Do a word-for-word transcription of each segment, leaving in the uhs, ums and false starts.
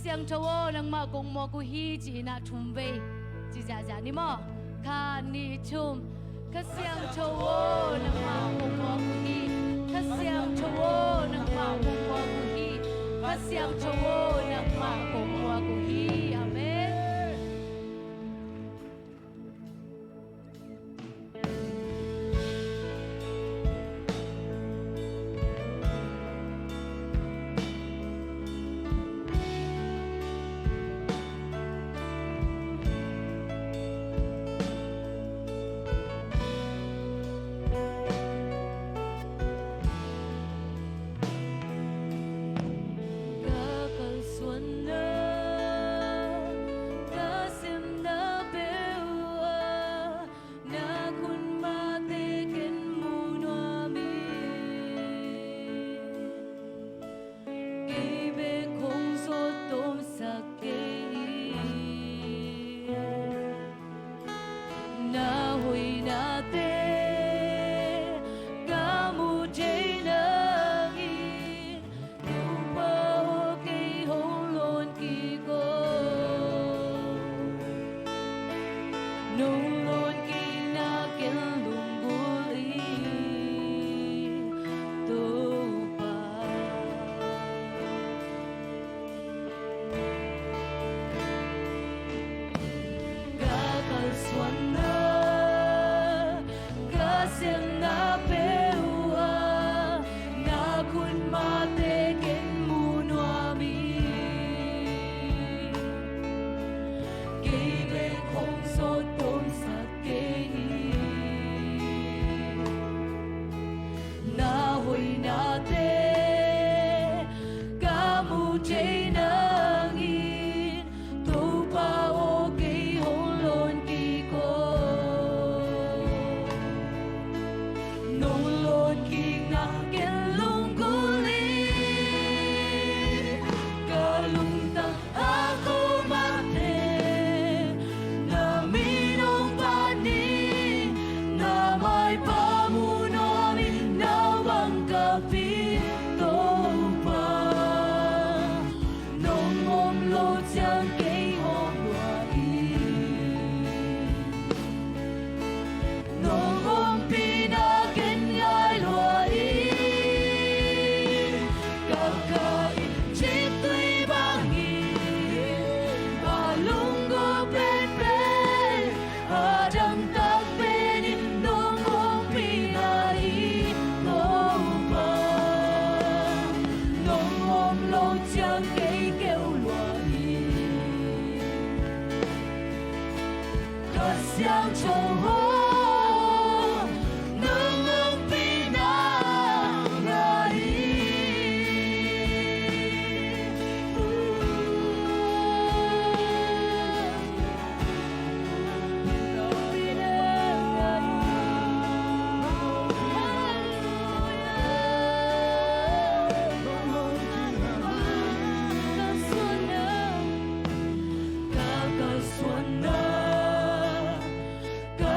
Siangtho aw, nangmah kong muak uh hi, ci-in ah thum vei ci ziahziah ni maw. Khat, nih, thum. Kha Siangtho aw, nangmah kong muak uh hi. Kha Siangtho aw, nangmah kong muak uh hi. Kha Siangtho aw, nangmah kong muak uh hi. Amen. Ka kalsuanna, ka semna peuh ah na khut mahte ken mu nuam in. Kei bek hong sawt tawmsak kei in. Na hoihnate ka mu thei nangin, Topa aw, kei hong lawn kik o. Nong lawn kikna ken lunggulh in, Topa. Ka kalsuanna, ka semna peuh ah na khut mahte ken mu nuam in. Kei bek hong sawt tawmsak kei in. Na hoihnate ka mu thei nangin, Topa aw, kei hong lawn kik o. Nong lawn kikna ken lunggulh in. Ka lungtang a khuamahte na min hong phat ni. Na maipha mu nuam in, na bang ka pia, Topa. Nong om loh ciang kei hawm lua in. Nong ompihna ken ngai lua in. Ka kha in citui bangin, a lunggulh penpen, a dangtak penin nong ompihna hi, Topa. Nong om loh ciang kei keu lua in. Kha Siangtho aw, nong ompihna ngai hi. Ka kalsuanna, ka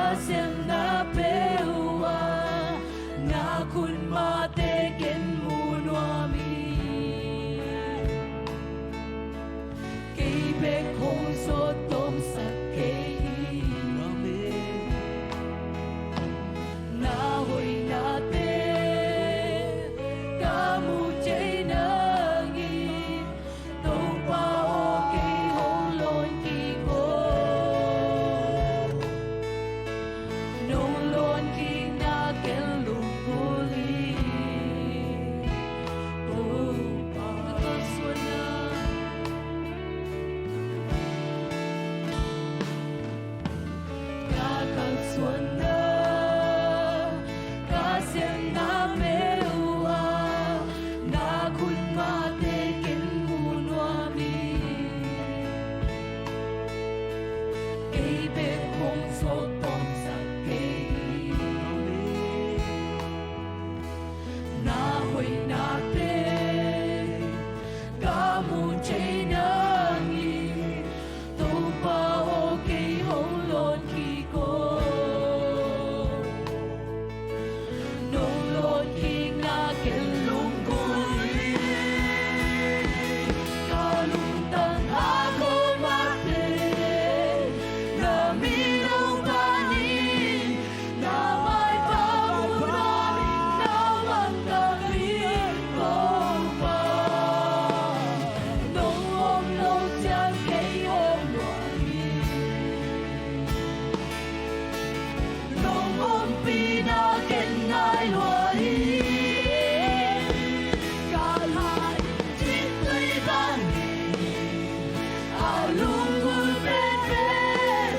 A lunggulh penpen,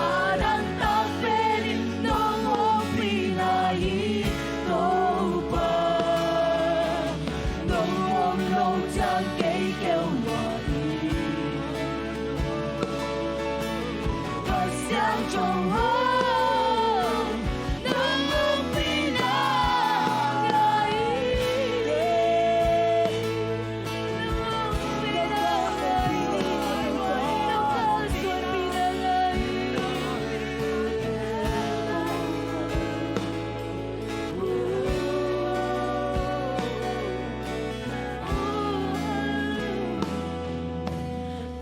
a dangtak penin nong ompihna hi, Topa. Nong om lo ciang kei keu lua hi. Kha Siangtho aw, nong ompihna ngai hi.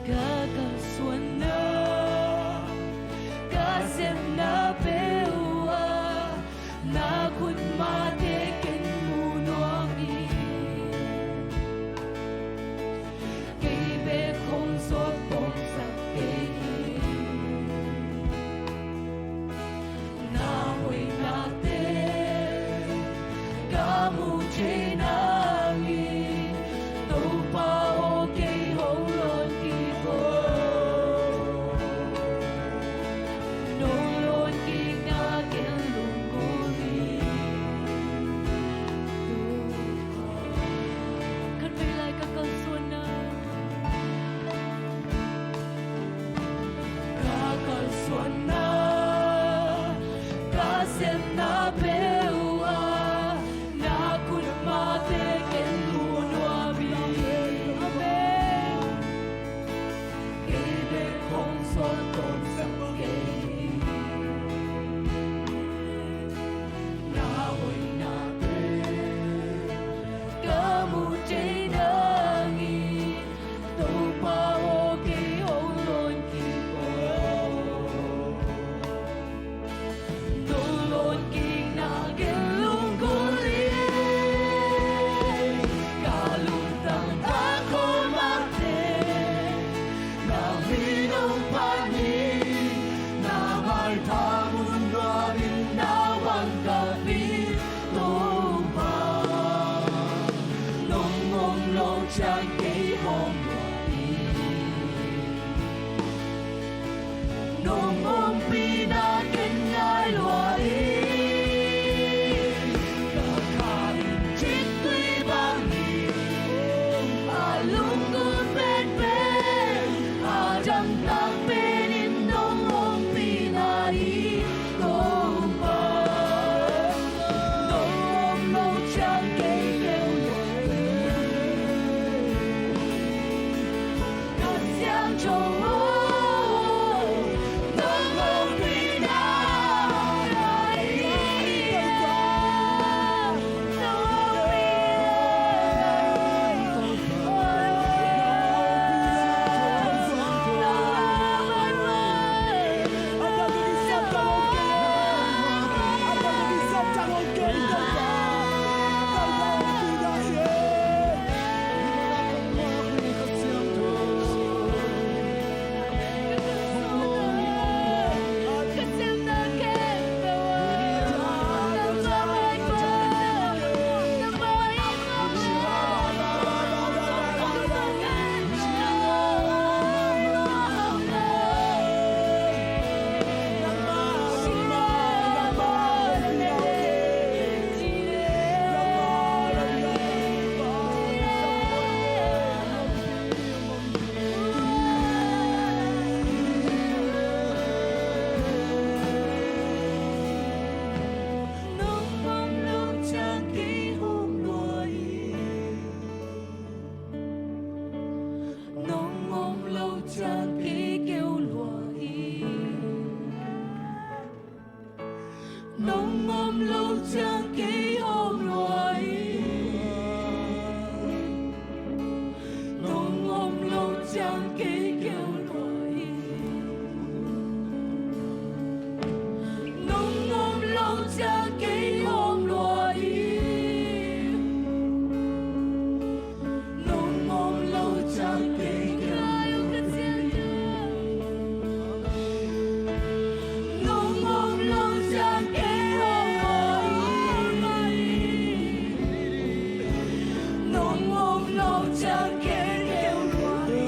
Ka kalsuanna, ka sepna peuh ah na khut mahte ken mu nuam ing. Kei bek hong sawt tawmsak kei hi. Na hoihnate ka mu thei nangin, Topa aw, kei hong lawng kik aw. Nong lawng kikna ken lunggulh ing. Khatvei lai ka kalsuanna, ka kalsuanna, ka sepna peuh ah na khut mahte ken mu nuam ing. Amen. Kei bek hong sawt tawmsak kei hi. Na hoihnate ka mu thei nangin, Topa aw, kei hong lawng kik aw. Nong lawng kikna ken lunggulh ing. Ka lungtang tangkona mahte na min hong phat hi. Na maipha mun nuamin na wan ka pia hi, Topa. Nong om lo ciang kei hong lua hi. Nong ompihna ken ngai lua hi. Ka kha in ciktui bang hi. A lunggulh penpen, a dangtak penin nong ompihna hi, Topa. Nong om lo ciang kei keu lua hi. Nong om lo ciang kei keu lua hi. Nong om lo ciang kei hong lua hi. Nong om lo ciang kei keu lua hi. Nong om lo ciang kei hong lua hi. Nong om lo ciang kei keu lua hi. Nong om lo ciang kei hong lua hi. Nong om lo ciang kei keu lua hi.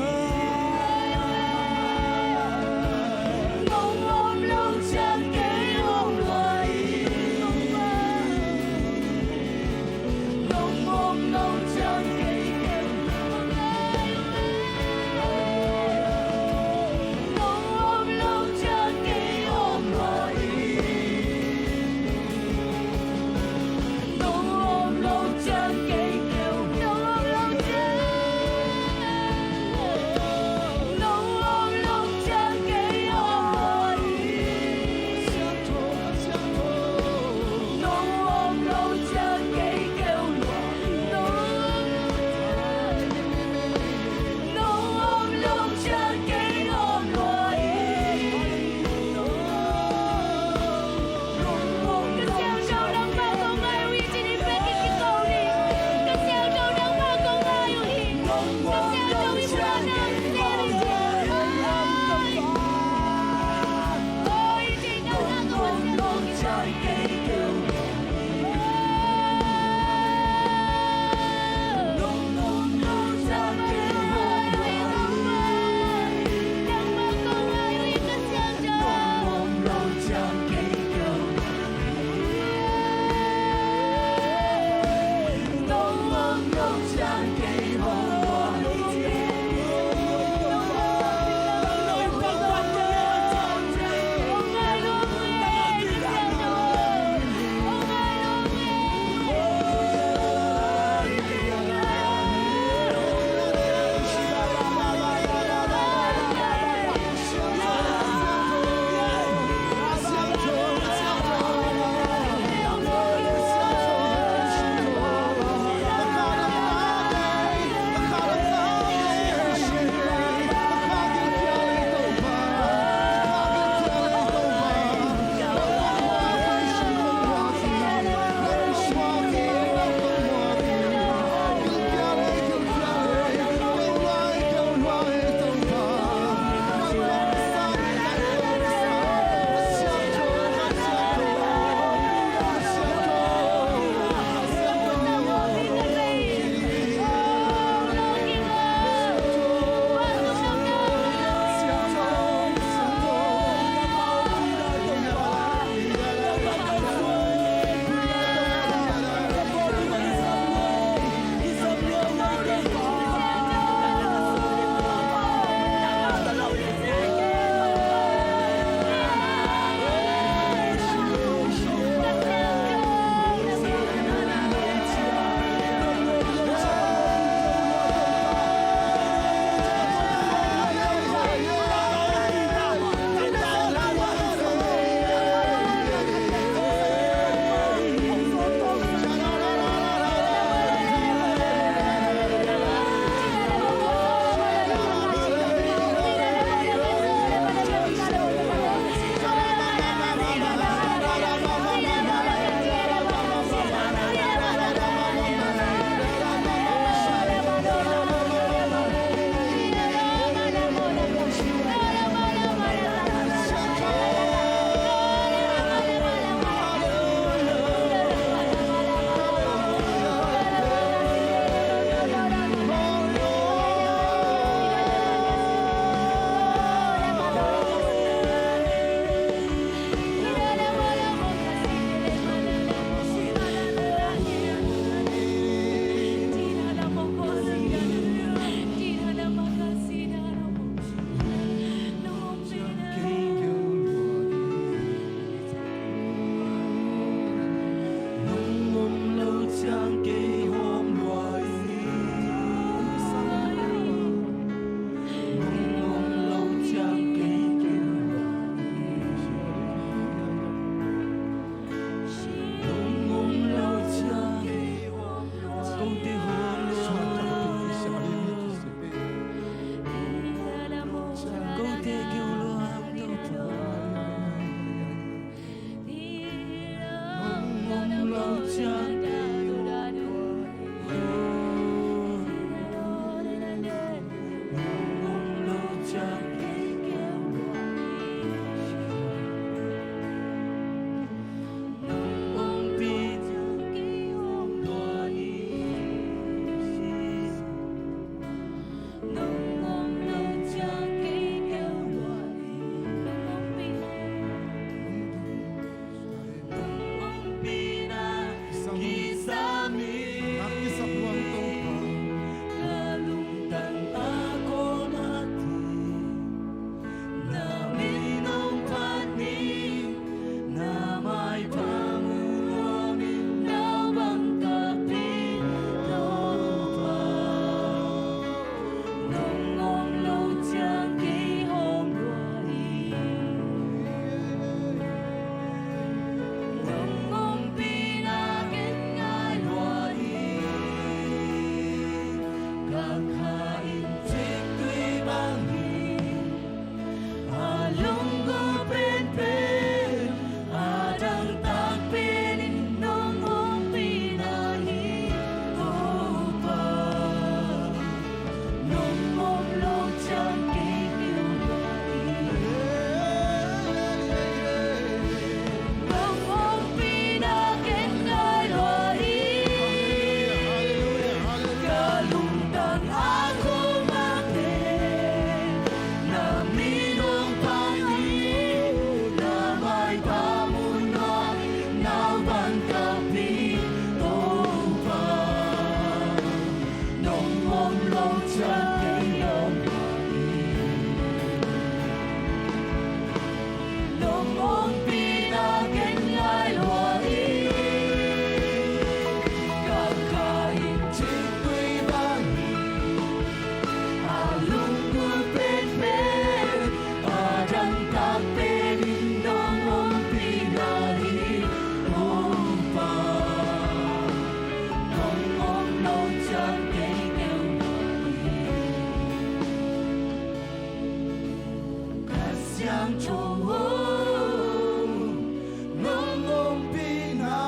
Nong ompihna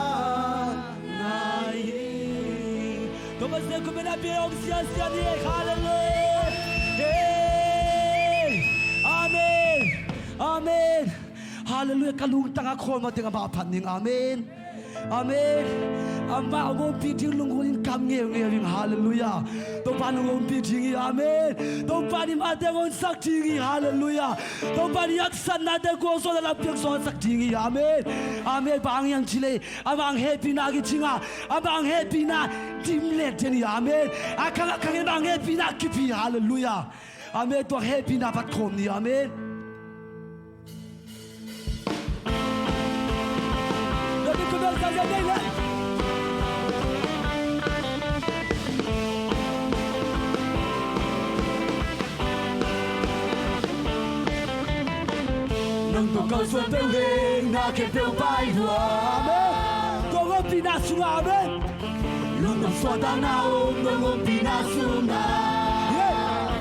ngai hi. Tua Pasian khut bengna pia om siansian hi. Halleluiah. Hey. Amen. Amen. Halleluiah. Ka lungtang a khawl mah teng a mah phat ning. Amen. Amen. Amah hong ompih ding lunggulh in kam ngeungeu ing. Halleluiah. Topa in hong ompih ding hi. Amen. Topa in amah teng hong honsak ding hi. Halleluiah. Topa in haksatnate gualzawhna lampi hong sawnsak ding hi. Amen. Amen. Bang hang hiam cih leh amah hehpihna kicing a, amah hehpihna dim let den hi. Amen. A khang a khang in amah hehpihna kip hi. Halleluiah. Amen. Tua hehpihna vat khawm ni. Amen. Nong tawh kalsuan peuh leng na khempeuh pai lua. Amen. Nong ompihna sungah. Amen. Lungdam suahtakna om nong ompihna sungah. Yeah.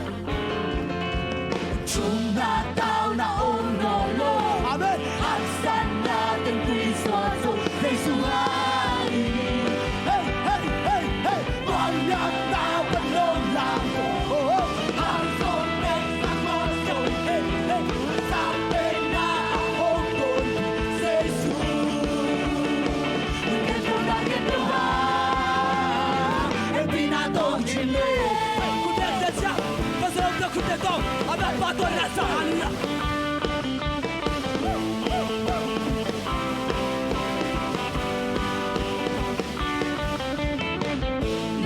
Thumna tauna om nawn lo. Amen. Haksatna teng tui suak zo, vei sungah hi. Hey, hey, hey, hey. Vangliatna pan nong lam. Oh, oh. Hang song pen sang ma song. Hey, hey. Sang pen na a hong ton Jesu. Hehpihna tawh cin le. Khut beng sia. Pasian tawh khut beng tawh. A biakpa tawh na sa. Halleluiah.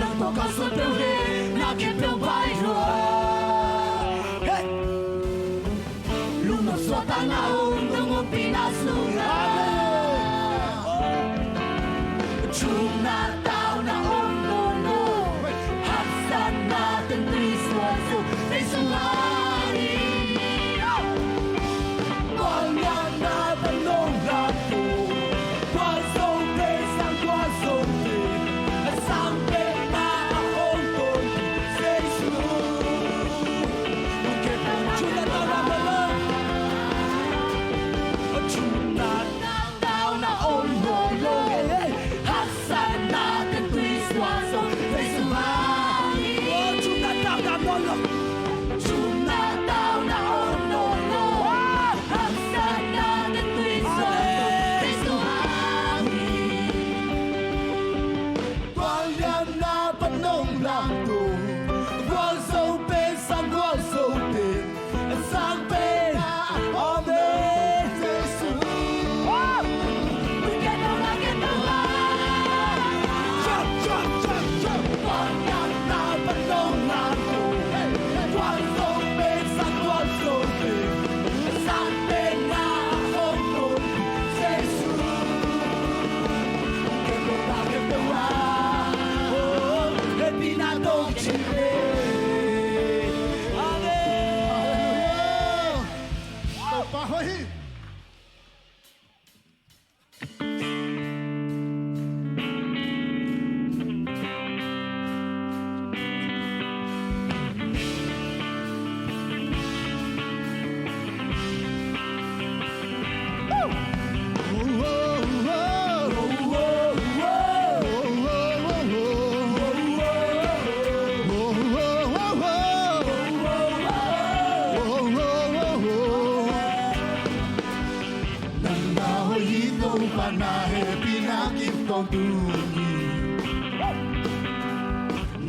Nong tawh kalsuan peuh leng na khempeuh pai lua. Hey. Lungdam suahtakna om nong ompihna sungah. Amen. Thumna tauna om nawn lo. Haksatna teng tui suak zo, vei sungah hi. Vangliatna pan nong lamto. Gualzo pen sang gualzo pen. A sang pen na a hong ton Jesu. Thumna tauna om nawn lo. Thumna tauna om nawn lo. Haksatna teng tui suak zo, vei sungah hi. Thumna tauna om nawn lo. Thumna tauna om nawn lo. Haksatna teng tui suak zo, vei sungah hi. Vangliatna pan nong lamto. Gualzo pen sang gualzo pen. Sang pen. Amen. Jesu. Jump, jump, jump, jump. Vangliatna pan nong lamto. Gualzo pen sang gualzo pen. Sang pen na hong ton Jesu. Hehpihna tawh cin le. Amen. Topa hoih hi. Nang na hoih hi, Topa na hehpihna kip tawntung hi.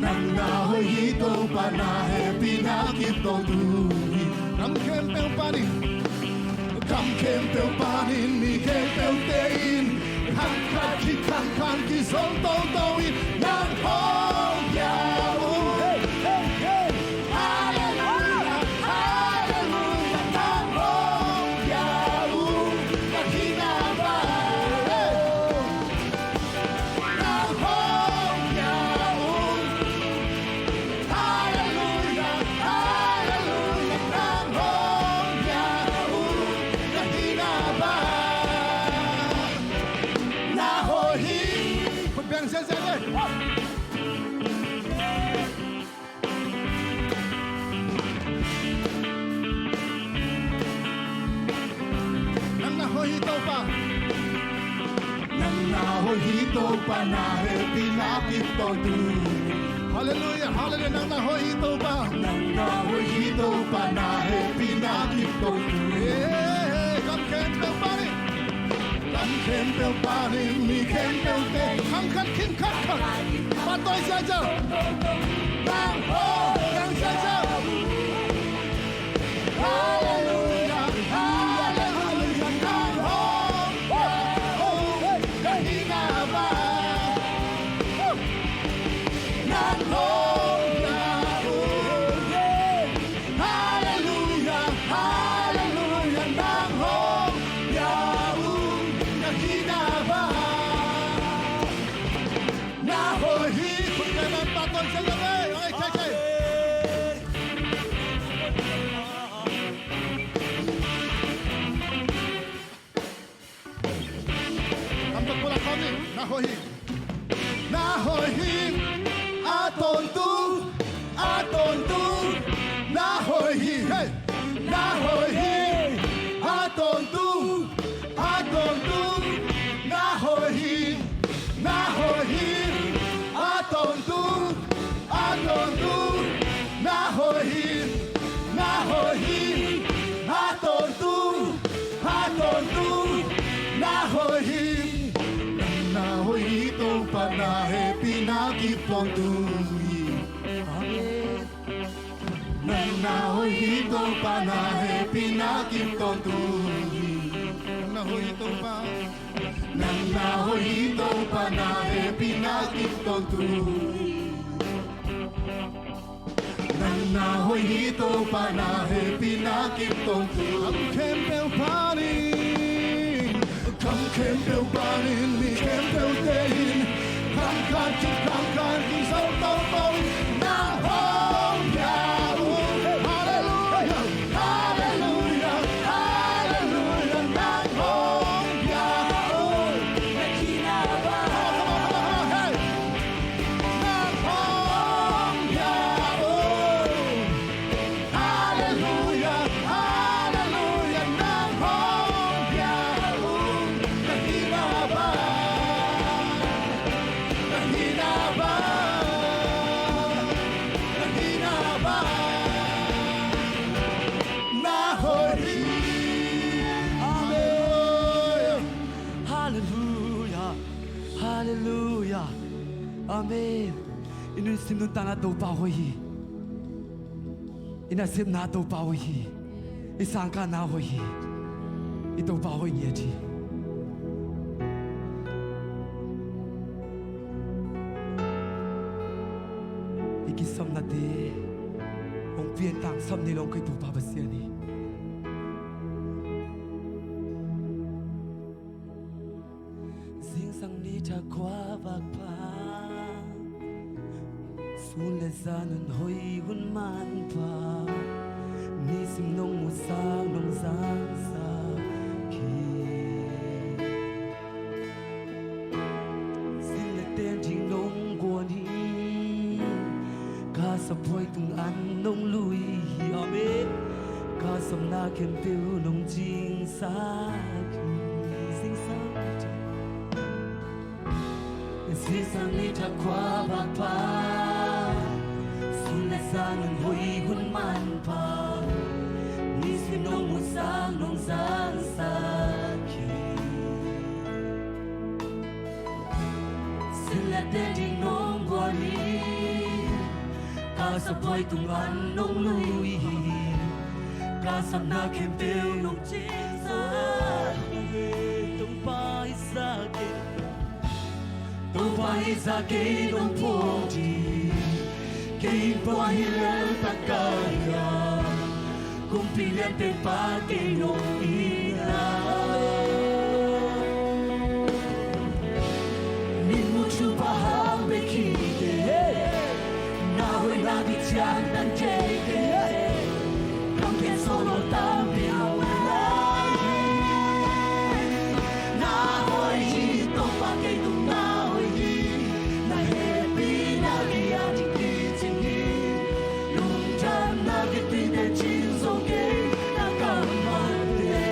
Nang na hoih hi, Topa na hehpihna kip tawntung hi. Gam khempeuh panin, gam khempeuh panin, mi khempeuhte in, khang khat khit khang khat kizom toto in, nang hong pia uh. Hey, hey, hey. Halleluiah, halleluiah, nang hong pia uh, ka hihna bang. Hey. Nang hong pia uh. Halleluiah, halleluiah, nang hong pia uh, ka hihna bang. Na hoih hi. Khut beng siansian le. Hallelujah, hallelujah, nang na hoih hi Topa. Nang na hoih hi Topa, na hehpihna kip tawh tu. Hey, kam khempeuh panin. Kam khempeuh panin, mi khempeuh te. Khang khat, khing khat khat. Pahtawi ziahziah. Nang hong, nang ziahziah. Hallelujah, hallelujah, nang hong pia un, na hihna bang. Nang hong pia un. Hallelujah, hallelujah, nang hong pia un, na hihna bang. Na hoih hi, khut beng man pahtawi ziahziah. Amen. Tam tak pula kami, na hoih hi. Na hoih hi, a tawntung, a tawntung, na hoih hi, hey. Na hoih hi, a tawntung, a tawntung, na hoih hi, na hoih hi, a tawntung, a tawntung, na hoih hi, na hoih hi, a tawntung, a tawntung, na hoih hi. Nang na hoih hi Topa, na hehpihna kip tawh tu hi. Amen. Nang na hoih hi Topa, na hehpihna kip tawh tu hi. Nang na hoih hi Topa. Nang na hoih hi Topa, na hehpihna kip tawh tu hi. Nang na hoih hi Topa, na hehpihna kip tawh tu. Kam khempeuh panin, kam khempeuh panin, mi khempeuh te in, khang khat khit khang khat khit, Topa in nang hong pia un. Hallelujah, hallelujah, hallelujah, nang hong pia un. Come on, come on, come on, come on, hey. Nang hong pia un. Hallelujah, hallelujah, nang hong pia un. Na hihna bang, na hihna bang, na hihna bang. Na hoih hi. Amen. Hallelujah. Hallelujah. Amen. I lungsim nuntakna Topa hoih hi. I nasepna Topa hoih hi. I sangkahna hoih hi. I Topa hoih ngiat hi. I kisapnate hong piangthak sap ni lo kei Topa Pasian hi. Zingsang ni thakhua vak pha, sun le zan hun hoih hun manpha, nisim nong musak nong zangsak hi. Sin le ten ding nong guan hi. Ka saphuai tung an nong lui hi. Amen. Ka sapna khempeuh nong cingsak hi. Zingsang ni thakhua vak pha, sun le zan hun hoih hun manpha, nisim nong musak nong zangsak hi. Sin le ten ding nong guan hi. Ka saphuai tung an nong lui hi. Ka sapna khempeuh nong cingsak hi. Topa i zak kei, Topa i zak kei nong phuak hi. Kei pua hi lel tak ka hi a, kumpi lianpen pa kei nong hi na. Min mu thupha hang bek hi kei, na hoihna bek ciang tan kei kei. Kam pian solo tampi a om lai. Na hoih hi Topa, kei tung na hoih hi. Na hehpihna kiang ding kicing hi. Lungdamna kituite cing zo kei, na kammalte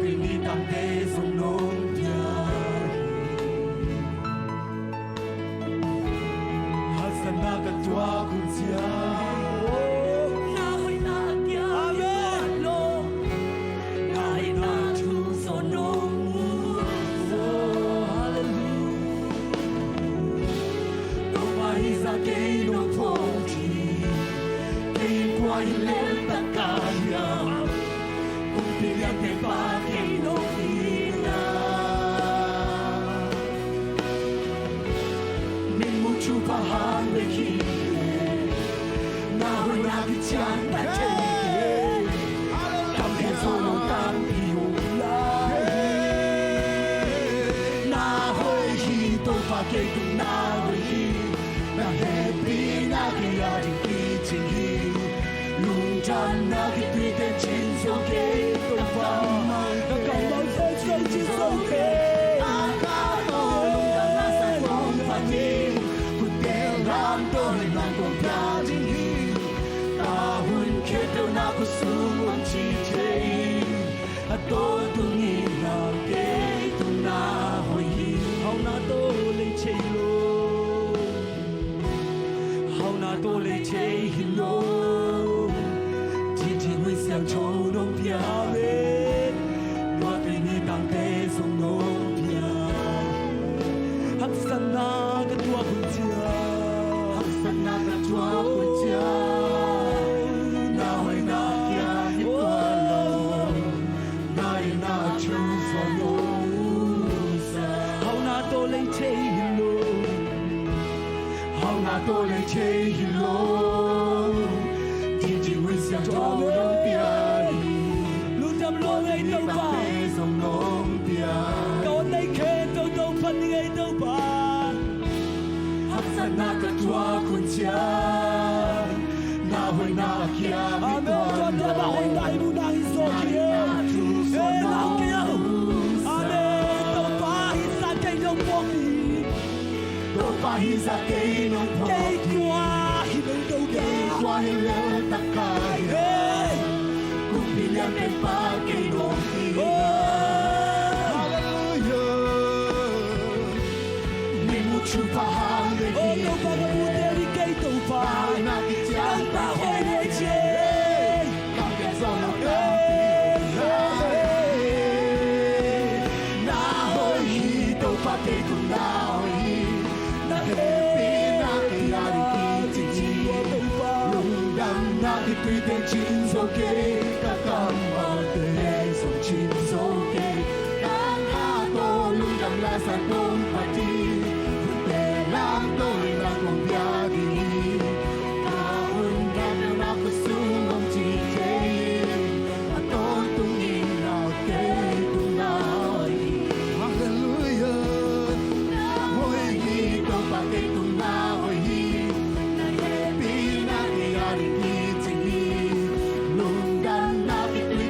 Nitangte zong nong pia hi. Haksatna ka tuak hun ciang, na hoihna kia, Amen. Na hoihna thu zong nong mu. Oh, hallelujah. Topa hi zah kei nong phawk hi. Kei kua hi lel tak ka hiam? Kumpi lian tengpa kei nong hi na. Min mu thupha hang bek hi. Na hoihna kician ka thei hi. Kam khe zo lo tampi om lai. Na hoih hi Topa, kei tung na hoih hi. Na hehpihna kei a ding kicing hi. Lungdamna kituite cin zo kei Topa. Ka kammal zong cin zo kei. Ka ka tawh lungdamna sa kong phat hi. Khutte lam tawh hoihna kong pia ding hi. Ka hun khempeuh na khut sung om ci thei. A tawntungin na kei tung na hoih hi. Hauhna tawh lei thei lo. Hauhna tawh lei thei hi lo. Cih ding hun siangtho nong pia. Amen. Tua tui nitangte zong nong pia. Haksatna ka tuak hun ciang. Haksatna ka tuak hun ciang. Na hoihna kia hi tua lo. Na hoihna thu zong nong sa. Hauhna tawh lei thei hi lo. Hauhna tawh lei thei hi lo. Cih ding hun siangtho nong pia hi. Lungdam lua ngei Topa. Zong nong pia. Ka wan nei khempeuh Topa ni ngei Topa. Haksatna ka tuak hun ciang. Na hoihna kia hi. Amen. Tua tawh na hoihna hi mu na hi zo hi. Amen. Topa hi zah kei nong phawk hi. Topa hi zah kei nong phawk hi. Kei kua hi lel tak ka hiam? Kumpi lian tengpa kei nong hi na. Hallelujah. Min mu thupha hang bek hi. Oh Topa, ka mu teli kei Topa. Na kician ka hoih hi. Kam khe zo lo tampi om lai. Na hoih hi Topa, kei tung na hoih hi. Na hehpihna kei a ding kicing hi. Lungdamna kituite cin zo kei. Ka kammalte zong cin zo kei. Ka ka tawh lungdamna sa kong phat hi. Khutte lam tawh hoihna kong pia ding hi. Ka hun khempeuh na khut sung om ci thei. A tawntungin na kei tung na hoih hi. Hallelujah. Na hoih hi Topa, kei tung na hoih hi. Na hehpihna kei a ding kicing hi. Lungdamna kei tui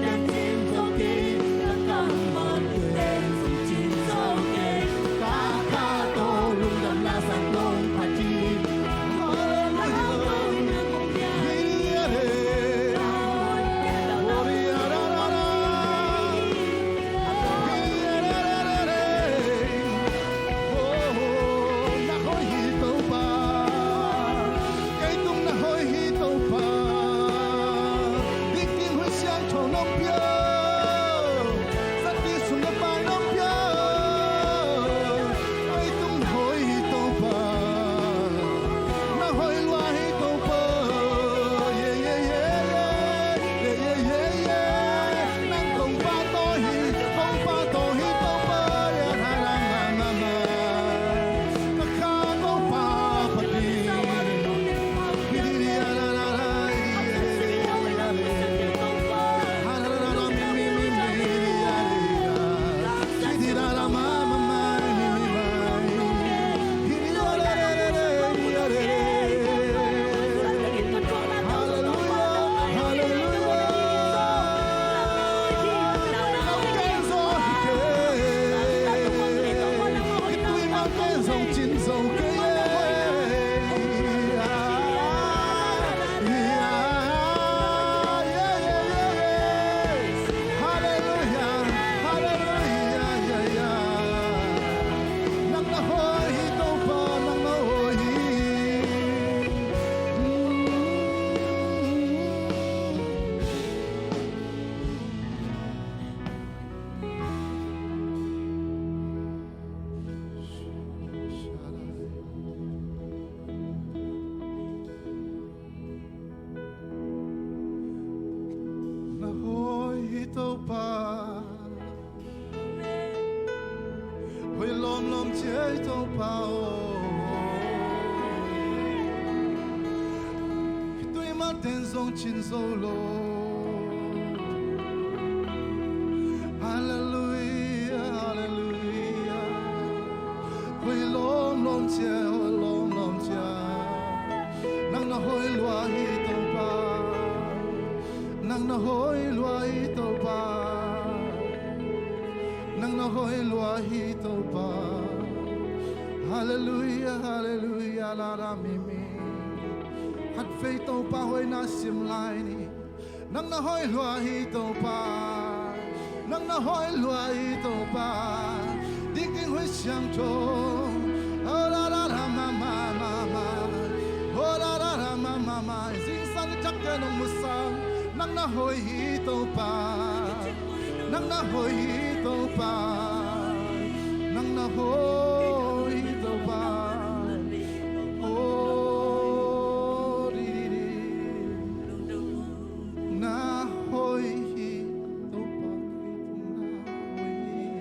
Hoih lawmlawm ci ei Topa aw. Hih tui mah ten zong cin zo lo. Halleluia, halleluia. Hoih lawmlawm ci ei, hoih lawmlawm ci ei. Nang na hoih lua hi Topa. Nang na hoih lua hi Topa. Nang na hoih lua hi Topa. Halleluia, halleluia, la la mi mi. Khatvei Topa hoihna sim lai ni. Nang na hoih lua hi Topa. Nang na hoih lua hi Topa. Dingding hoih siangtho. Oh la la la ma ma ma ma. Oh la la la ma ma ma. Zingsang nitak teh nong mu sang. Nang na hoih hi Topa. Nang na hoih hi Topa. Nang na hoih hi Topa. Oh, di, di, di. Na hoih hi Topa. Na hoih hi.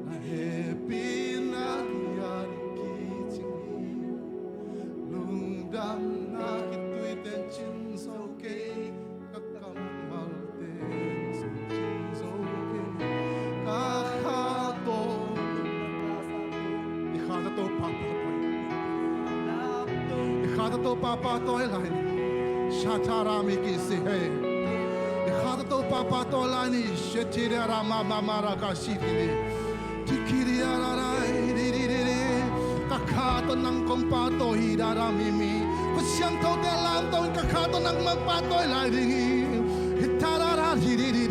Na hehpihna hian kicing hi. Lungdamna khitui ten cin zo kei. Ka kammal ten cin zo kei. Ka kha tawh. I kha tawh Topa pahtawi. I kha tawh Topa pahtawi lai ni. Shatara mi kisi he. I kha tawh Topa pahtawi lai ni. Shetiri ara ma ma ma ra ka shitiri. Tikiri ara ra, ri, ri, ri, ri. Ka kha tawh nang kong pahtawi hi dara mi mi. Khut siangthote lamto in ka kha tawh nangmah pahtawi lai ding hi. Hi ta ra ra, ri, ri, ri,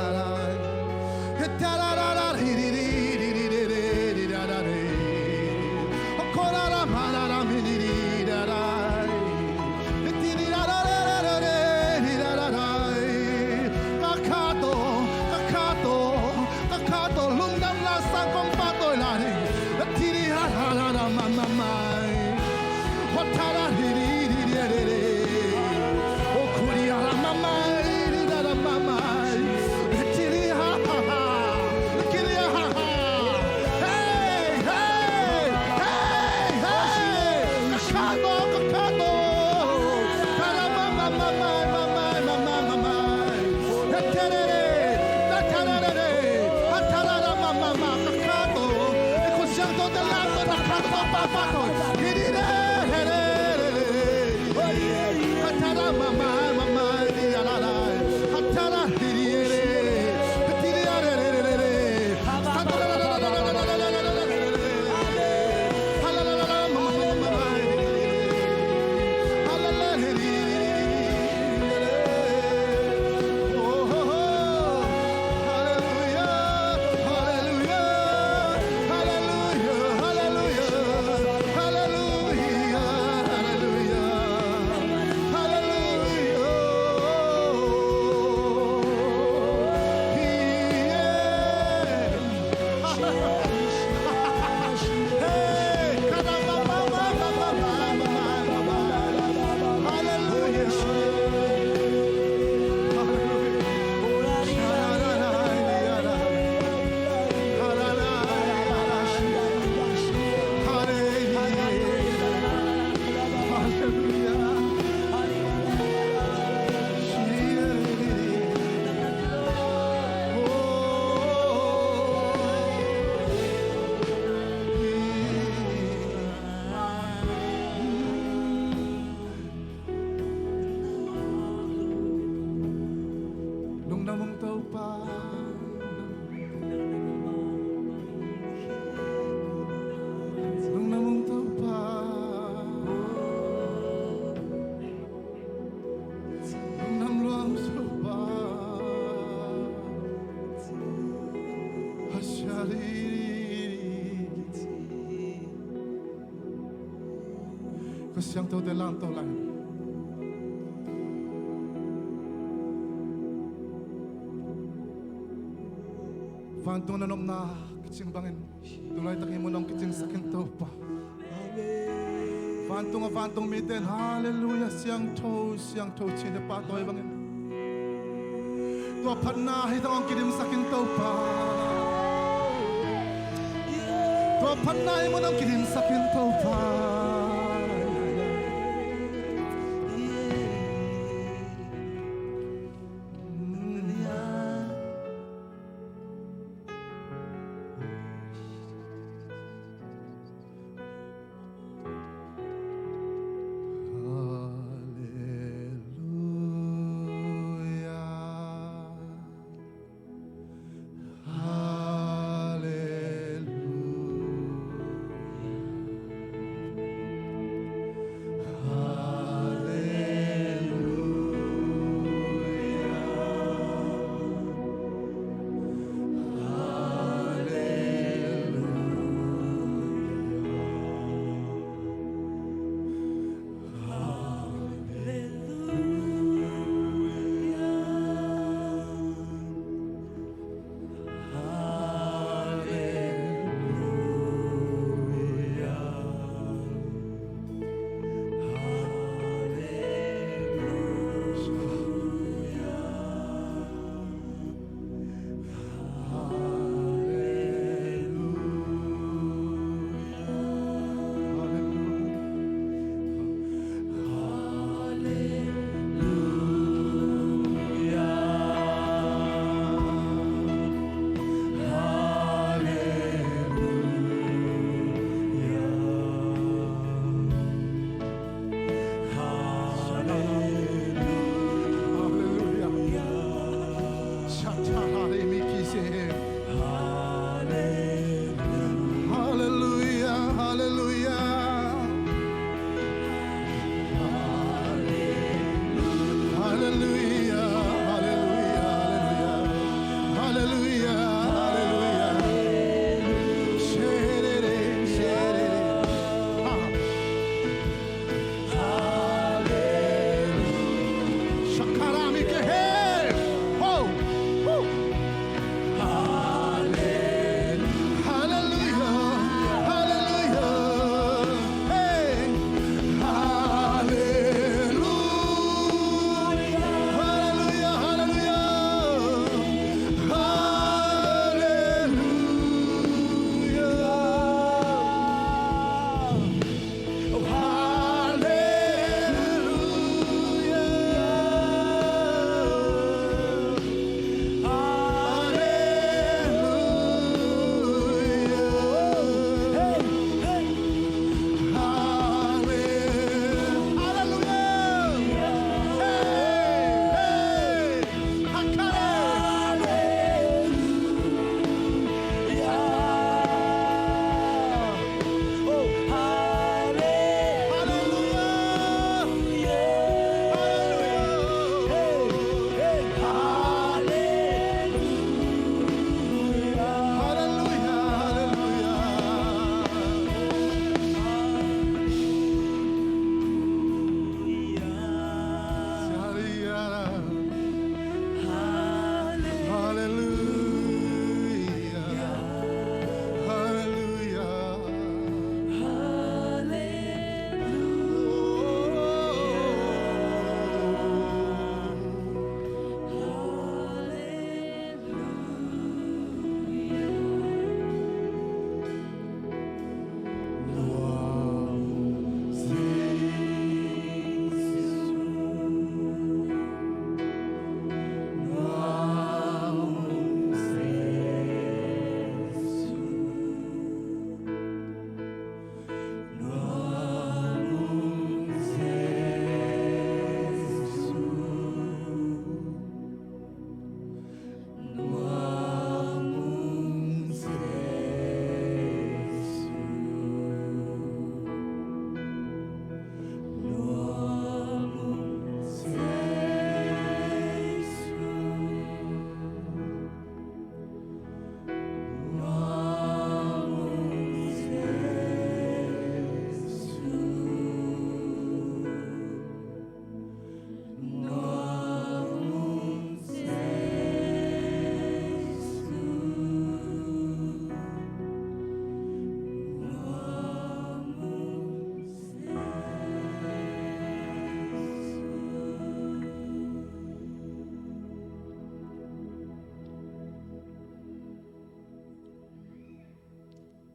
ara. Hi ta ra ra ra, ri, ri, ri, ra ra ri. Ho ko ra ra ma ra ra mi ri ri ra ra. Hi ti ri ra ra ra ra ra ri ra ra ra. Ka kha tawh, ka kha tawh, ka kha tawh lungdam la sang kong pahtawi lai ni. Hi ti ri ha ha ra ra ma ma mai. Ho ta ra ri ri ri ri ri ri. Ho ku ri ha ra ma mai ri ra ra ma mai. Hi ti ri ha ha ha. Hi ti ri ha ha ha. Hey, hey, hey, hey. Ka kha tawh, ka kha tawh. Ka ra ma ma ma mai, ma mai, ma ma ma mai. He te re re, ta ta re re re, ha ta ra ra ma ma ma, ka kha tawh. I khut siangthote lamto in ka kha tawh pahtawi. Hi ri re, he re re re. Ha ta ra ma ma ma ma ri ya ra ra. Ha ta ra hi ri re. Ha ti ri ya re re re re re. Lungdam ung Topa. Lungdam ung Topa. Lungdam lua ung Topa. Hashari. Khut siangthote lamto lai. Vantung na nopna kicing bangin tu laitak hih mun hong kicingsak in Topa. Vantung a vantung mite in halleluia, siangtho, siangtho ci-in pahtawi bangin tua phatna hih tawh hong kidimsak in Topa. Phatna i mun ah kidinsak in Topa. Hallelujah. Hallelujah. Hallelujah. Hallelujah. Hallelujah. Hallelujah. Hallelujah, hallelujah. Hallelujah, hallelujah, hallelujah. Hallelujah, hallelujah. Sherere, sherere. Ha. Hallelujah. Shakarami kehe. Ho. Ho. Hallelujah.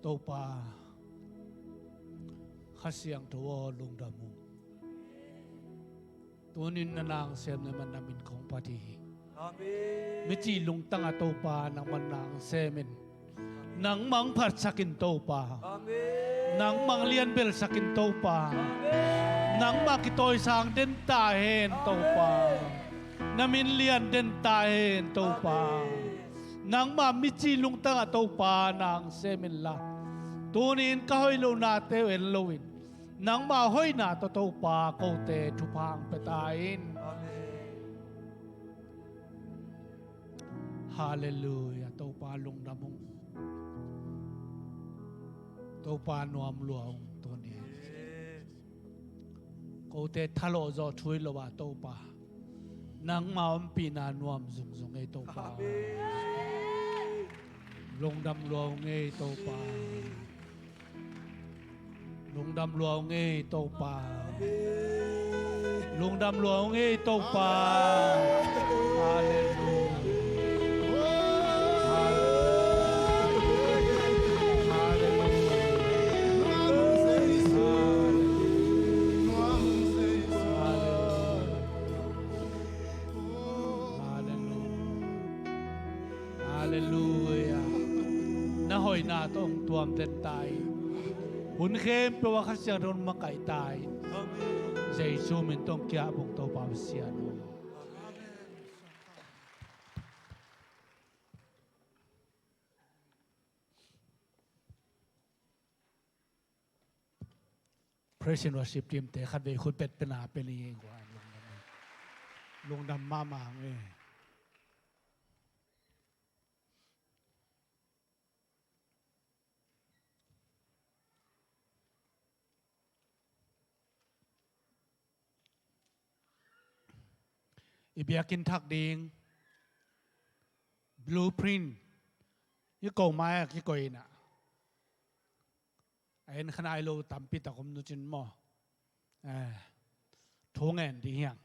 Topa, Kha Siangtho aw, lungdam ung. Tunin na na sem na man na min kong phat hi. Amen. Mici lungtang a Topa, nangman na sem in. Nangmang phatsak in Topa. Amen. Nangmang lianbelsak in Topa. Amen. Nangmah kitawisang den ta hen Topa. Amen. Na min lian den ta hen Topa. Amen. Nangmah mici lungtang a Topa nang sem inla, tunin ka hoih lohnate uh en loin, nangmah hoihna tawh Topa kote thupha hong pia ta in. Amen. Halleluiah. Topa lungdam ung. Topa nuam lua ung tunin. Kote thalawh zawh thu hi lo a Topa, nangma ompihna nuam zungzung ei Topa. Amen. Lungdam lua ung ei Topa. Lungdam lua ung ei Topa. Lungdam lua ung ei Topa. Halleluiah. Halleluiah. Halleluiah. Na hoihna tawh hong tuam den ta in. Hun khempeuh ah Kha Siangtho hong makaih ta in. Jesu min tawh hong kiap ung Topa Pasian aw. Praise and worship team te khatvei khut bet pena pia ni ngei guai. Lungdam, lungdam mahmah ngei. I biakinn thak ding blueprint i ko mai-ah kikoih inah, a en kha nai lo tampi tak om nucin maw? Eh, thu ngen ding hiang.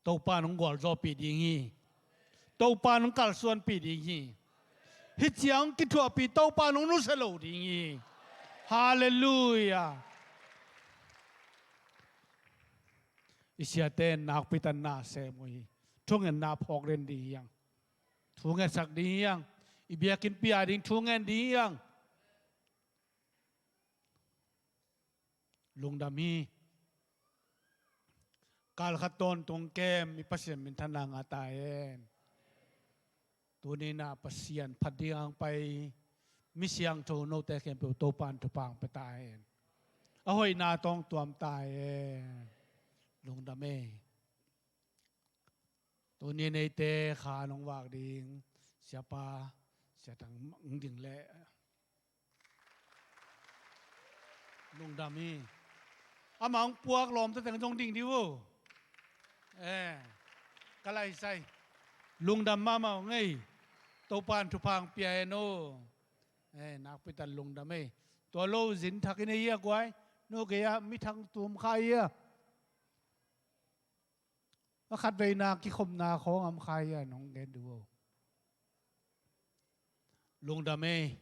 Topa nong gualzawhpih ding hi. Topa nong kalsuanpih ding hi. Hih ciang kithuahpih Topa nong nusia lo ding hi. Halleluiah. I siate in nakpi tak na sem uh hi. Thungetna phawk den ding hiang. Thungetsak ding hiang. I biakinn pia ding thungen ding hiang. Lungdam hi. Kalkhat tawntung kem i Pasian minthanna ngah ta hen. Tuninah Pasian phat ding ang pai mi siangtho note khempeuh Topan thupha ang pia ta hen. A hoihna tawh tuam ta hen. Lungdam ei. Tunin eite kha nong vak ding Siapa Sia Thang ang ding leh. Lungdam hi. Amah hong puak lawmta teng zong ding dih uh. Eh, ka laisai. Lungdam mahmah uh ngei. Topan thupha ang pia hen uh. Eh, nakpi tak lungdam ei. Tua lo zin thak in ei hia guai. No kei ah mi thang tum kha hia. A khatveina kikhopna khawng am kha hia nong gen duh uh. Lungdam ei.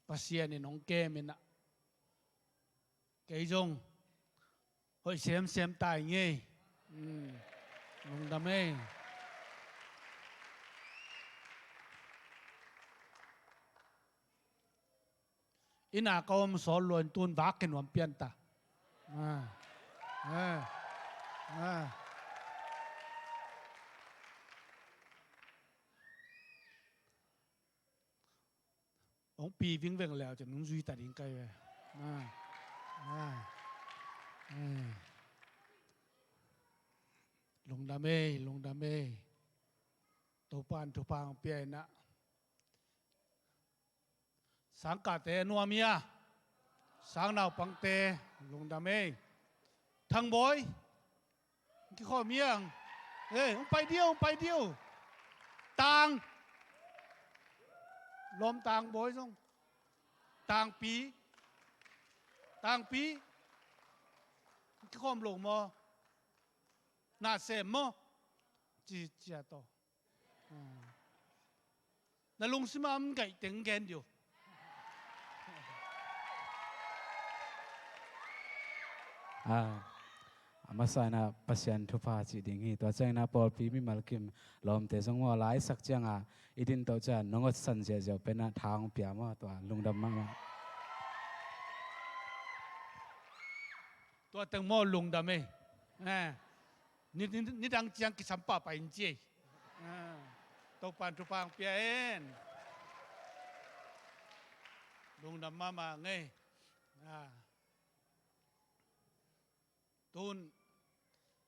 Pasian in hong kem inah kei zong hoih semsem ta ing ei. Lungdam ei. Inn a ka om sawt luain tun vak kinuam pian ta. Ah. Ah. Ah. Hong pi vingveng leu cin hong zui ta ding kai ve. Ah. Ah. Ah. Lungdam ei, lungdam ei. Topan thupha ang pia inah. Sangkahte nuam hia? Sangnaupangte lungdam ei. Thangbawi kikhawm hiang. Ei, hong pai diau, hong pai diau. Tang. Lawm Tangbawi zong. Tangpi. Tangpi. Kikhawm lo maw? Na sem maw? Ci, cia tawh. Na lungsim a om gaih teng gen dih uh. A, a masa in ah Pasian thupha cih ding hi. Tua ciangin ah pawlpi mimal kim lawmte zong maw, laisak ciangah i din toh ciang nong otsan ziahziah uh pen ah tha hong pia maw, tua lungdam mahmah. Tua teng maw lungdam ei. Eh. Ni, ni, nidang ciang kisam pahpah in ci ei. Ah, Topa'n thupha hong pia in. Lungdam mahmah ngei. Ah. Tun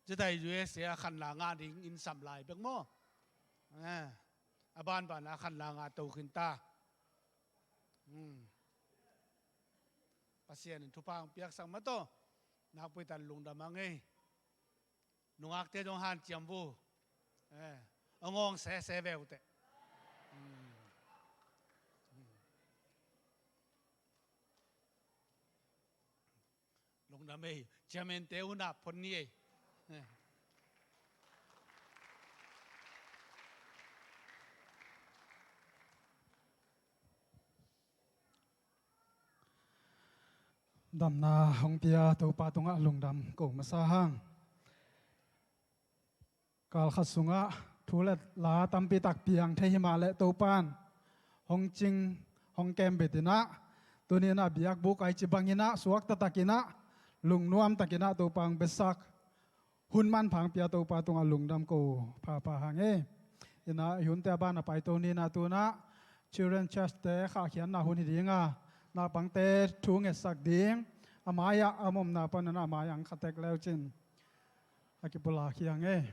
Jedi U S A a khanla ngah ding in sam lai bek maw. Ah. A banban a khanla ngah to khin ta. Hmm. Pasian in thupha hong piaksak mah tawh. Nakpi takin lungdam a ngei. Nungakte zong hanciam vua. Eh, a ngawng sese ve uh teh. Hmm. Hmm. Lungdam ei, chairman-te hun ah phon ni ei. Eh. Damna hong pia Topa tungah lungdam ko masa hang. Kal khat sungah thu le la tampi tak piang thei hi mah leh Topa'n hong cing, hong kembit in ah, tuni in ah biakbuk a i ci bangin ah suakta takin ah, lungnuam takin ah Topa hong biasak hun manpha hong pia Topa tungah lungdam ko phapha hang ei. In ah i hunte a ban a paito ni in ah tu in ah Children Church-te khahkhiatna hun hi ding a, naupangte thu ngetsak ding, a mai-ah a om na pan in ah a mai-ah hong kha tek le uh cin a kipulak hi hang ei.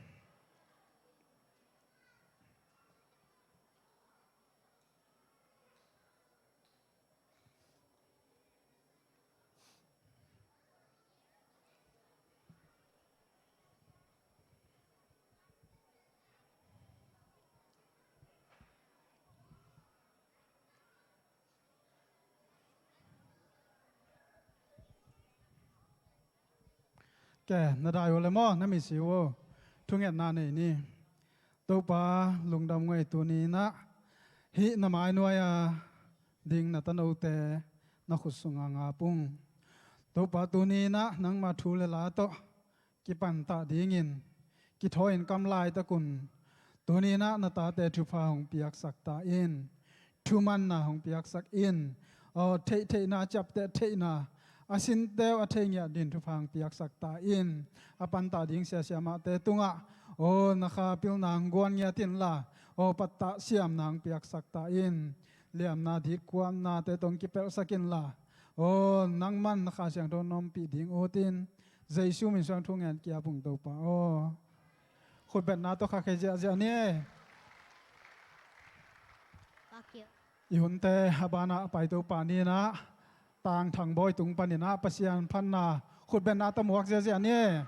Ke, na dai uh le maw, na misi uh. Thungetna nei ni. Topa, lungdam ngei, tuni in ah hih na mai nuai-a ding na tanote na khut sungah ngap ung. Topa, tuni in ah nangma thu le la tawh kipantah dingin, kithawi-in kam laitak un, tuni in ah na tate thupha hong piaksak ta in, thumanna hong piaksak in, aw, theihtheihna, ciapteh theihna, a sinte uh a thei ngiat dingin thupha hong piaksak ta in, a pantah ding siasia mahte tungah, aw, na kha pilna hong guan ngiat inla, aw, pattah siamna hong piaksak ta in, liamna ditkuamnate tawh hong kipelhsak inla, aw, nangman na Kha Siangtho na ompih ding ut in, Jesu min suang thu ngen ki-ap ung Topa aw. Khutbetna tawh khakhia ziahziah ni. I hunte a banah paito pah ni in ah, Tang Thang Bawi tung panin ah Pasian phatna khutbetna tawh muak ziahziah ni.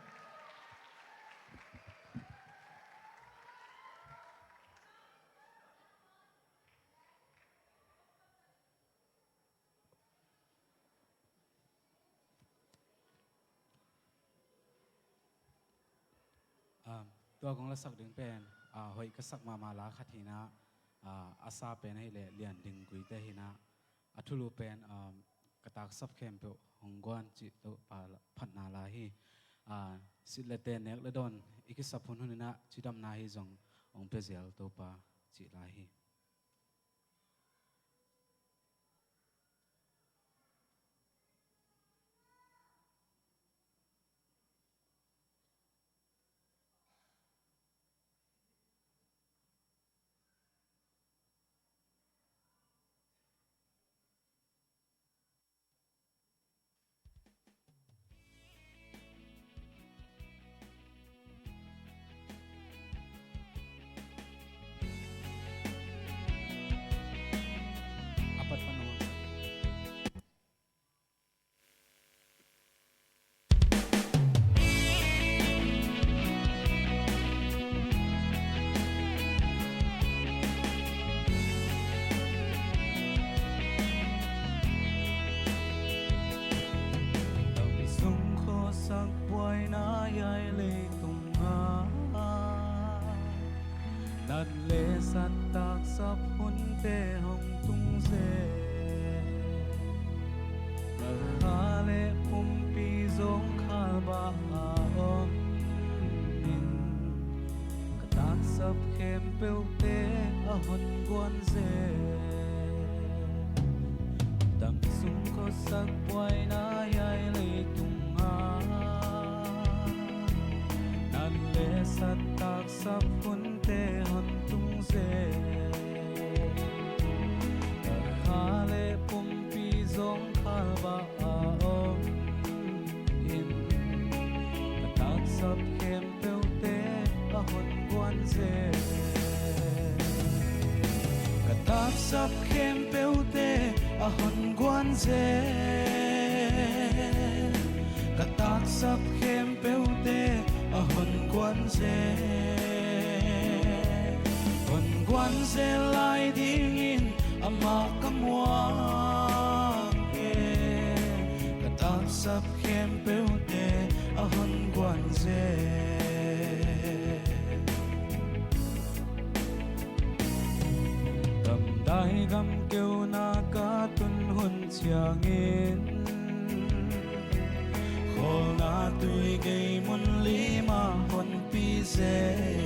Um, tua kong lasak ding pen, ah, hoih ka sak mahmah la khat hi in ah, ah, a sa pen ahih leh Lian Ding Guite hi in ah, a thulu pen, um, ka taksap khempeuh hong guan cih Topa phatna la hi. Ah, sit le ten, nek le dawn i kisap hunhun in ah cidamna hi zong hong pia zel Topa cih la hi. Leh sat taksap hunte hong tung zel, ka kha le pumpi zong khalbah a om in, ka taksap khempeuhte a hon guan zel. Damsung khuasak buaina hiai leitungah, nat le sat taksap hunte hon tung zel, ka kha le pumpi zong khalbah a om in, ka taksap khempeuhte a hon guan zel. Ka taksap khempeuhte a hon guan zel. Ka taksap khempeuhte a hon guan zel. Hon guan zel lai dingin amah ka muang e. Ka taksap khempeuhte a hon guan zel. Gamdai gamkeuna ka tun hun ciangin, khawlna tui gei mun limah honpi zel.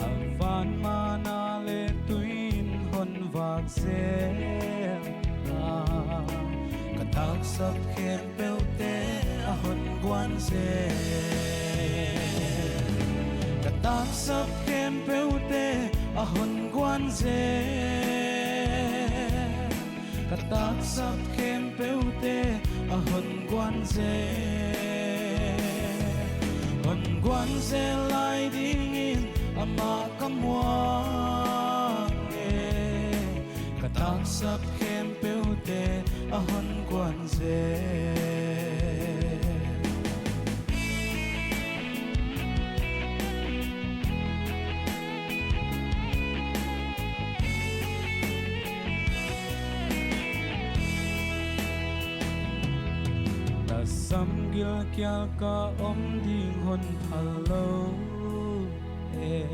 A van mana le tui in hon vak zel a, ka taksap khempeuhte a hon guan zel. Ka taksap khempeuhte a hon guan zel. Ka taksap khempeuhte a hon guan zel. Hon guan zel lai dingin amah ka muang e. Ka taksap khempeuhte a hon guan zel. Tasam gilkial ka om ding hon phal lo e.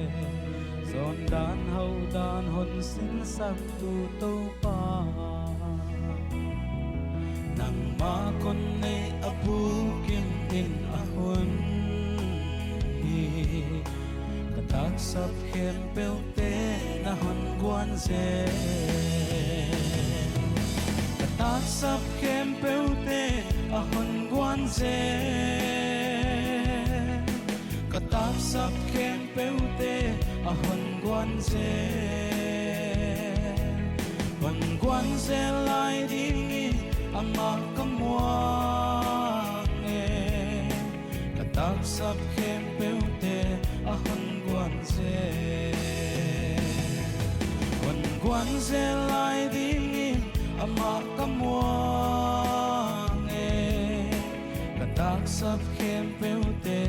Zawn dan hauh dan hon sinsak tu Topa, nangmah kon neih a bukim in a hun hi. Ka taksap khempeuhte na hon guan zel. Ka taksap khempeuhte a hon guan zel. Ka taksap khempeuhte a hon guan zel. Hon guan zel lai dingin amah ka muang e. Ka taksap khempeuhte a hon guan zel. Hon guan zel lai dingin amah ka muang e. Ka taksap khempeuhte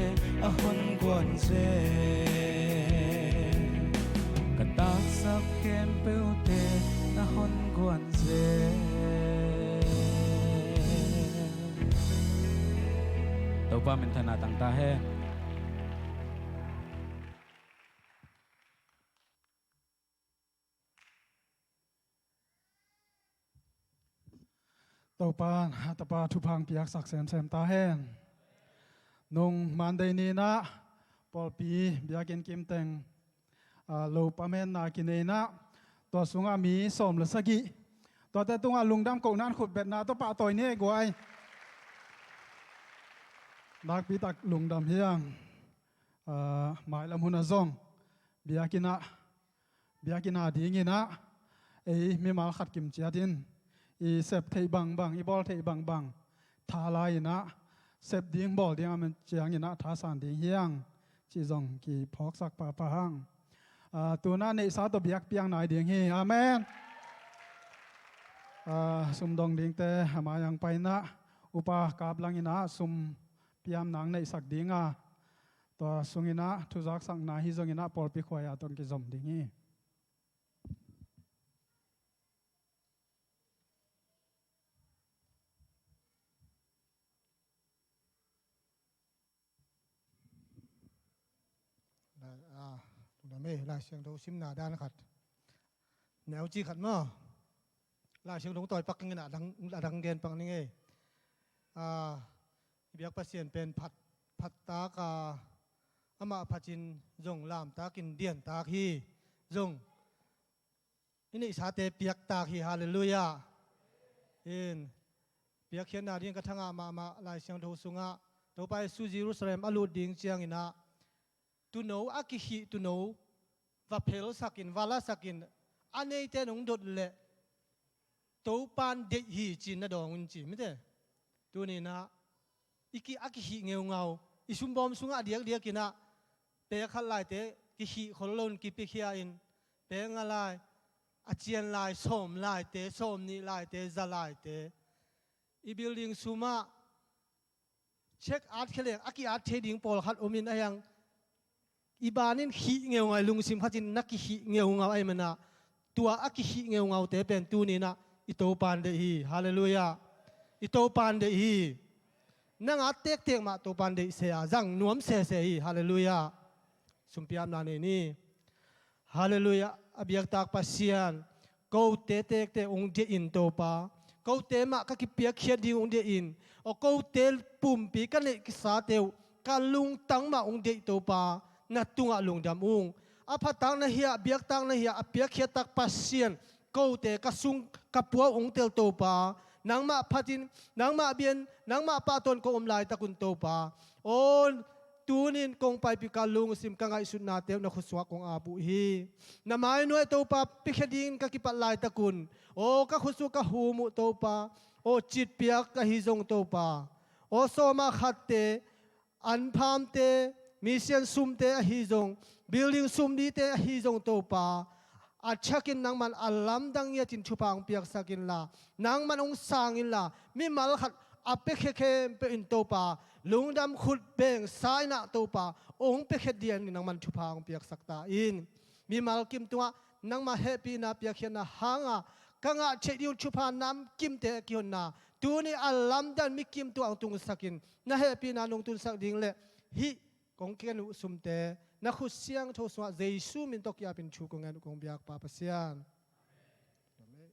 a hon guan zel. Ka taksap khempeuhte a hon guan zel. Topa minthanna tang ta hen. Topa a tapa thupha piaksak semsem ta hen. Nung Monday ni-in ah pawlpi biakinn kimteng, ah, lo pamenna kinei-in ah, tua sungah mi sawm le sagih, tuate tungah lungdam kohna in khutbetna tawh pahtawi ni ei guai. Nakpi tak lungdam hi hang. Ah, mailam hun ah zong biakinn ah, biakinn a dingin ah ei mimal khat kim ciatin i sep theih bangbang, i bawl theih bangbang tha la-in ah, sep ding bawl ding a om ciangin ah thasan ding hi hang cih zong kiphawksak pahpah hang. Ah, tu-in ah neihsa tawh biakpiak nai ding hi. Amen. Ah, sum dong dingte a mai-ah pai-in ah, upa kap langin ah sum piam nang neihsak ding a, tua sungin ah thuzaksakna hi zongin ah pawlpi khuai-ah tawh kizom ding hi. Hei, Lai Siangtho simna dan khat. Neu ci khat maw. Lai Siangtho tawi pak ing in a dang, a dang gen pak ning ei. A, biak Pasian pen phat, phat tak a, amah phatin zong lam takin dian tak hi. Zong i neihsate piak tak hi, halleluiah. In, piakkhiatna ding ka thangah mahmah Lai Siangtho sungah, Topa Jesu Jerusalem a lut ding ciangin ah, tuuno a kikhih tuuno, va phelsakin, va lasakin, a neite nong dot leh, Topan deih hi ci-in na dawng un ci, mite. Tuni-in ah, i ki, a kikhih ngeungau, i sumbawm sungah a diakdiakin ah, pek khat laite, kikhih khol loin kipiakhia in, pek nga lai, a cian lai, sawm laite, sawm nih laite, za laite. I building sumah, check at khia leng, a ki-at thei ding pawlkhat om in a hiang, i banin khih ngeungau, lungsim khatin na kikhih ngeungau ahih manin ah, tua a kikhih ngeungaute pen tuni-in ah, i Topan deih hi, halleluiah. I Topan deih hi. Nang a tektek mah Topan deih se a, zang nuam sese hi, halleluiah. Sumpiapna nei ni. Halleluiah, a biaktak Pasian, kote tektek hong deih in Topa. Kote mah ka kipiakkhiat ding hong deih in. Aw kote pumpi ka neih kisate uh, ka lungtang mah hong deih Topa. Na tungah lungdam ung. A phattak na hia, a biaktak na hia, a piakkhiattak Pasian, kote ka sung ka puau hong tel Topa. Nangmah phatin, nangmah bian, nangmah pahtawn ka om laitakun Topa. Aw, tunin kong paipih ka lungsim ka ngaihsutnate uh na khut sungah kong ap uh hi. Na mai nuai Topa piakhia dingin ka kipat laitakun, aw ka khut sungah ka hum uh Topa. Aw citpiak ahi zong Topa, aw sawma khatte, anphamte, mission sumte ahi zong, building sum dite ahi zong Topa, a thakin nangman a lamdang ngiatin thupha hong piaksak inla, nangman hong sang inla, mimal khat a piakhia khempeuh in Topa, lungdam khut bengsa in ah Topa, hong piakhia dianin nangman thupha hong piaksak ta in. Mimal kim tungah nangmah hehpihna piakkhiatna hanga ka ngah theih ding uh thupha namkimte kihonna, tuni a lamdang mi kim tungah hong tungsak in, na hehpihna nong tunsak ding leh hih kong ken uh sumte na khut siangtho sungah Jesu min tawh ki-apin thu kong ngen uh kong biak Pa Pasian. Amen.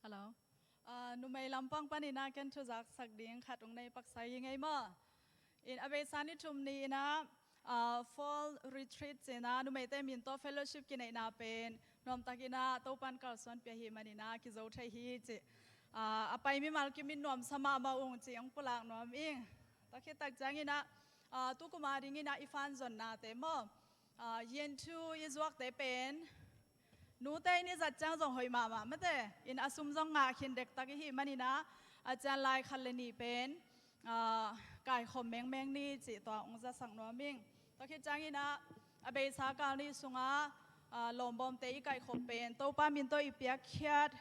Hello. Ah, numei lampang panin ah ken thuzaksak ding khat hong nei paksa hi ing ei maw. In a beisa ni thum ni-in ah, ah, fall retreat ci-in ah numeite min tawh fellowship kineihna pen nuamtakin ah Topan kalsuan pia hi manin ah kizo thei hi ci. Ah, a pai mimal kim in nuamsa mahmah ung ci hong pulak nuam ing. Tua khit tak ciangin ah, ah, tukum a dingin ah i fund zonnate maw, ah, yen thu i zuakte pen nute in i zat ciang zong hoih mahmah mate. In a sum zong ngah khin dektak i hih manin ah, a cian lai khat le nih pen, ah, kaikhawm mengmeng ni cih tua hong zasak nuam ing. Tua khit ciangin ah, a beisa kal ni sungah, ah, lawmbawmte i kaikhawm pen Topa min tawh i piakkhiat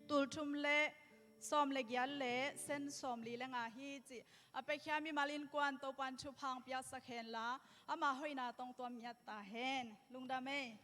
tulthum le sawm le giat le sen sawmli le nga hi cih a piakhia mimal innkuan Topan thupha hong piaksak henla, ama hoihna tawh hong tuam ngiat ta hen. Lungdam ei.